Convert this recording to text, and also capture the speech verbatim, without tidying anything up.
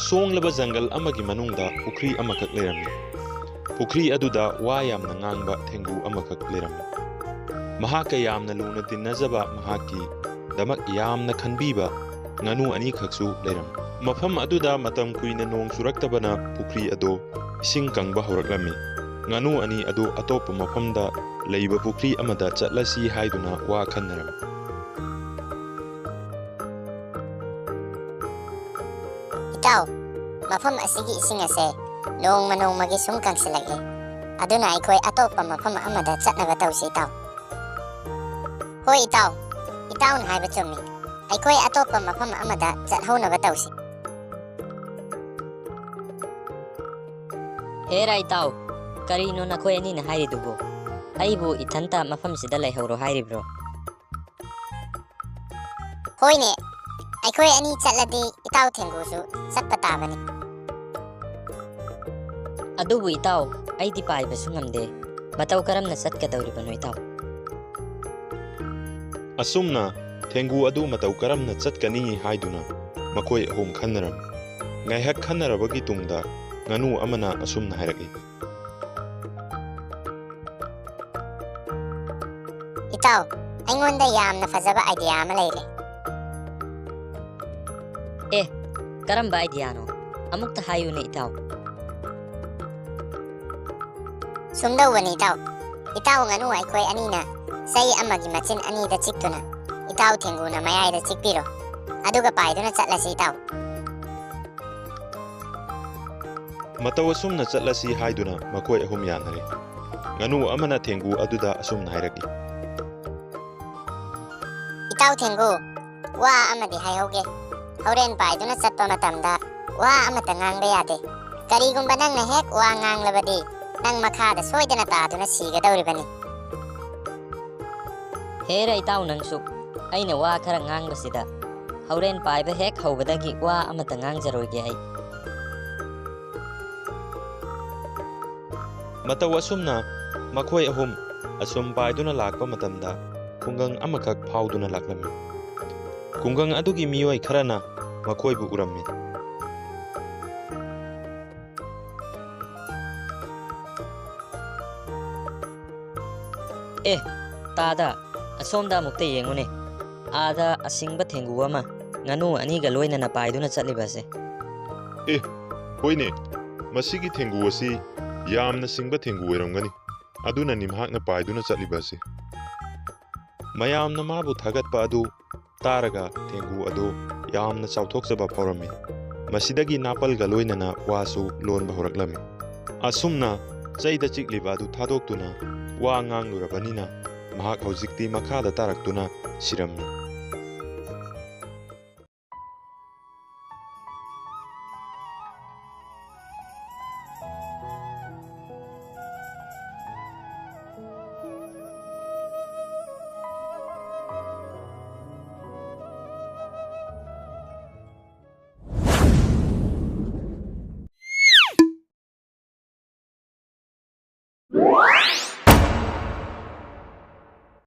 ꯁꯣꯡꯂꯕ ꯖꯪꯒꯜ ꯑꯃꯒꯤ ꯃꯅꯨꯡꯗ ꯄꯨꯈ꯭ꯔꯤ ꯑꯃꯈꯛ ꯂꯩꯔꯝꯃꯤ꯫ ꯄꯨꯈ꯭ꯔꯤ ꯑꯗꯨꯗ ꯋꯥ ꯌꯥꯝꯅ ꯉꯥꯡꯕ ꯊꯦꯡꯒꯨ ꯑꯃꯈꯛ ꯂꯩꯔꯝꯃꯤ꯫ ꯃꯍꯥꯛꯀ ꯌꯥꯝꯅ ꯂꯨꯅ ꯇꯤꯟꯅꯖꯕ ꯃꯍꯥꯛꯀꯤꯗꯃꯛ ꯌꯥꯝꯅ ꯈꯟꯕꯤꯕ ꯉꯥꯅꯨ ꯑꯅꯤꯈꯛꯁꯨ ꯂꯩꯔꯝꯃꯤ꯫ ꯃꯐꯝ ꯑꯗꯨꯗ ꯃꯇꯝ ꯀꯨꯏꯅ ꯅꯣꯡ ꯆꯨꯔꯛꯇꯕꯅ ꯄꯨꯈ꯭ꯔꯤ ꯑꯗꯨ ꯏꯁꯤꯡ ꯀꯪꯕ ꯍꯧꯔꯛꯂꯝꯃꯤ꯫ ꯉꯥꯅꯨ ꯑꯅꯤ ꯑꯗꯨ ꯑꯇꯣꯞꯄ ꯃꯐꯝꯗ ꯂꯩꯕ ꯄꯨꯈ꯭ꯔꯤ ꯑꯃꯗ ꯆꯠꯂꯁꯤ ꯍꯥꯏꯗꯨꯅ ꯋꯥ ꯈꯟꯅꯔꯝꯃꯤ꯫ ꯏꯇꯥꯎ, ꯃꯐꯝ ꯑꯁꯤꯒꯤ ꯏꯁꯤꯡ ꯑꯁꯦ ꯅꯣꯡꯃ ꯅꯣꯡꯃꯒꯤ ꯁꯨꯝ ꯀꯪꯁꯤꯜꯂꯛꯂꯦ꯫ ꯑꯗꯨꯅ ꯑꯩꯈꯣꯏ ꯑꯇꯣꯞꯄ ꯃꯐꯝ ꯑꯃꯗ ꯆꯠꯅꯕ ꯇꯧꯁꯤ, ꯏꯇꯥꯎ꯫ ꯍꯣꯏ, ꯏꯇꯥꯎ꯫ ꯏꯇꯥꯎꯅ ꯍꯥꯏꯕ ꯆꯨꯝꯃꯤ꯫ ꯑꯩꯈꯣꯏ ꯑꯇꯣꯞꯄ ꯃꯐꯝ ꯑꯃꯗ ꯆꯠꯍꯧꯅꯕ ꯇꯧꯁꯤ꯫ ꯍꯦꯔꯥ ꯏꯇꯥꯎ, ꯀꯔꯤꯅꯣ ꯅꯈꯣꯏ ꯑꯅꯤꯅ ꯍꯥꯏꯔꯤꯗꯨꯕꯨ? ꯑꯩꯕꯨ ꯏꯊꯟꯇ ꯃꯐꯝꯁꯤꯗ ꯂꯩꯍꯧꯔꯣ ꯍꯥꯏꯔꯤꯕ꯭ꯔꯣ? ꯍꯣꯏꯅꯦ, ꯑꯩꯈꯣꯏ ꯑꯅꯤ ꯆꯠꯂꯗꯤ ꯏꯇꯥꯎ ꯊꯦꯡꯒꯨꯁꯨ ꯆꯠꯄ ꯇꯥꯕꯅꯤ꯫ ꯑꯗꯨꯕꯨ ꯏꯇꯥꯎ, ꯑꯩꯗꯤ ꯄꯥꯏꯕꯁꯨ ꯉꯝꯗꯦ꯫ ꯃꯇꯧ ꯀꯔꯝꯅ ꯆꯠꯀꯗꯧꯔꯤꯕꯅꯣ ꯏꯇꯥꯎ? ꯑꯁꯨꯝꯅ ꯊꯦꯡꯒꯨ ꯑꯗꯨ ꯃꯇꯧ ꯀꯔꯝꯅ ꯆꯠꯀꯅꯤ ꯍꯥꯏꯗꯨꯅ ꯃꯈꯣꯏ ꯑꯍꯨꯝ ꯈꯟꯅꯔꯝꯃꯤ꯫ ꯉꯥꯏꯍꯥꯛ ꯈꯟꯅꯔꯕꯒꯤ ꯇꯨꯡꯗ ꯉꯥꯅꯨ ꯑꯃꯅ ꯑꯁꯨꯝꯅ ꯍꯥꯏꯔꯛꯏ꯫ ꯏꯇꯥꯎ, ꯑꯩꯉꯣꯟꯗ ꯌꯥꯝꯅ ꯐꯖꯕ idea ꯑꯃ ꯂꯩꯔꯦ꯫ ꯑꯦ, ꯀꯔꯝꯕ ideaꯅꯣ? ꯑꯃꯨꯛꯇ ꯍꯥꯏꯌꯨꯅꯦ ꯏꯇꯥꯎ꯫ ꯁꯨꯝꯗꯧꯕꯅꯤ ꯏꯇꯥꯎ, ꯏꯇꯥꯎ ꯉꯥꯅꯨ ꯑꯩꯈꯣꯏ ꯑꯅꯤꯅ ꯆꯩ ꯑꯃꯒꯤ ꯃꯆꯤꯟ ꯑꯅꯤꯗ ꯆꯤꯛꯇꯨꯅ ꯏꯇꯥꯎ ꯊꯦꯡꯒꯨꯅ ꯃꯌꯥꯏꯗ ꯆꯤꯛꯄꯤꯔꯣ, ꯑꯗꯨꯒ ꯄꯥꯏꯗꯨꯅ ꯆꯠꯂꯁꯤ ꯏꯇꯥꯎ꯫ ꯃꯇꯧ ꯑꯁꯨꯝꯅ ꯆꯠꯂꯁꯤ ꯍꯥꯏꯗꯨꯅ ꯃꯈꯣꯏ ꯑꯍꯨꯝ ꯌꯥꯅꯔꯦ꯫ ꯉꯥꯅꯨ ꯑꯃꯅ ꯊꯦꯡꯒꯨ ꯑꯗꯨꯗ ꯑꯁꯨꯝꯅ ꯍꯥꯏꯔꯛꯏ꯫ ꯏꯇꯥꯎ ꯊꯦꯡꯒꯨ, ꯋꯥ ꯑꯃꯗꯤ ꯍꯥꯏꯍꯧꯒꯦ꯫ ꯍꯣꯔꯦꯟ ꯄꯥꯏꯗꯨꯅ ꯆꯠꯄ ꯃꯇꯝꯗ ꯋꯥ ꯑꯃꯠꯇ ꯉꯥꯡꯕ ꯌꯥꯗꯦ꯫ ꯀꯔꯤꯒꯨꯝꯕ ꯅꯪꯅ ꯍꯦꯛ ꯋꯥ ꯉꯥꯡꯂꯕꯗꯤ ꯅꯪ ꯃꯈꯥꯗ ꯁꯣꯏꯗꯅ ꯇꯥꯗꯨꯅ ꯁꯤꯒꯗꯧꯔꯤꯕꯅꯤ꯫ ꯍꯦꯔꯥ ꯏꯇꯥꯎ ꯅꯪꯁꯨ, ꯑꯩꯅ ꯋꯥ ꯈꯔ ꯉꯥꯡꯕꯁꯤꯗ ꯍꯣꯔꯦꯟ ꯄꯥꯏꯕ ꯍꯦꯛ ꯍꯧꯕꯗꯒꯤ ꯋꯥ ꯑꯃꯠꯇ ꯉꯥꯡꯖꯔꯣꯏꯒꯦ ꯑꯩ꯫ ꯃꯇꯧ ꯑꯁꯨꯝꯅ ꯃꯈꯣꯏ ꯑꯍꯨꯝ ꯑꯁꯨꯝ ꯄꯥꯏꯗꯨꯅ ꯂꯥꯛꯄ ꯃꯇꯝꯗ ꯈꯨꯡꯒꯪ ꯑꯃꯈꯛ ꯐꯥꯎꯗꯨꯅ ꯂꯥꯛꯂꯝꯃꯤ꯫ ꯈꯨꯡꯒꯪ ꯑꯗꯨꯒꯤ ꯃꯤꯑꯣꯏ ꯈꯔꯅ ꯃꯈꯣꯏꯕꯨ ꯎꯔꯝꯃꯤ꯫ ꯑꯦ, ꯇꯥꯗ, ꯑꯁꯣꯝꯗ ꯑꯃꯨꯛꯇ ꯌꯦꯡꯉꯨꯅꯦ꯫ ꯑꯥꯗ ꯑꯁꯤꯡꯕ ꯊꯦꯡꯒꯨ ꯑꯃ ꯉꯥꯅꯨ ꯑꯅꯤꯒ ꯂꯣꯏꯅꯅ ꯄꯥꯏꯗꯨꯅ ꯆꯠꯂꯤꯕ ꯑꯁꯦ꯫ ꯑꯦ, ꯍꯣꯏꯅꯦ, ꯃꯁꯤꯒꯤ ꯊꯦꯡꯒꯨ ꯑꯁꯤ ꯌꯥꯝꯅ ꯁꯤꯡꯕ ꯊꯦꯡꯒꯨ ꯑꯣꯏꯔꯝꯒꯅꯤ, ꯑꯗꯨꯅꯅꯤ ꯃꯍꯥꯛꯅ ꯄꯥꯏꯗꯨꯅ ꯆꯠꯂꯤꯕ ꯑꯁꯤ꯫ ꯃꯌꯥꯝꯅ ꯃꯥꯕꯨ ꯊꯥꯒꯠꯄ ꯑꯗꯨ ꯇꯥꯔꯒ ꯊꯦꯡꯒꯨ ꯑꯗꯨ ꯌꯥꯝꯅ ꯆꯥꯎꯊꯣꯛꯆꯕ ꯐꯥꯎꯔꯝꯃꯤ꯫ ꯃꯁꯤꯗꯒꯤ ꯅꯥꯄꯜꯒ ꯂꯣꯏꯅꯅ ꯋꯥꯁꯨ ꯂꯣꯟꯕ ꯍꯧꯔꯛꯂꯝꯃꯤ꯫ ꯑꯁꯨꯝꯅ ꯆꯩꯗ ꯆꯤꯛꯂꯤꯕ ꯑꯗꯨ ꯊꯥꯗꯣꯛꯇꯨꯅ ꯋꯥ ꯉꯥꯡꯂꯨꯔꯕꯅꯤꯅ ꯃꯍꯥꯛ ꯍꯧꯖꯤꯛꯇꯤ ꯃꯈꯥꯗ ꯇꯥꯔꯛꯇꯨꯅ ꯁꯤꯔꯝꯃꯤ꯫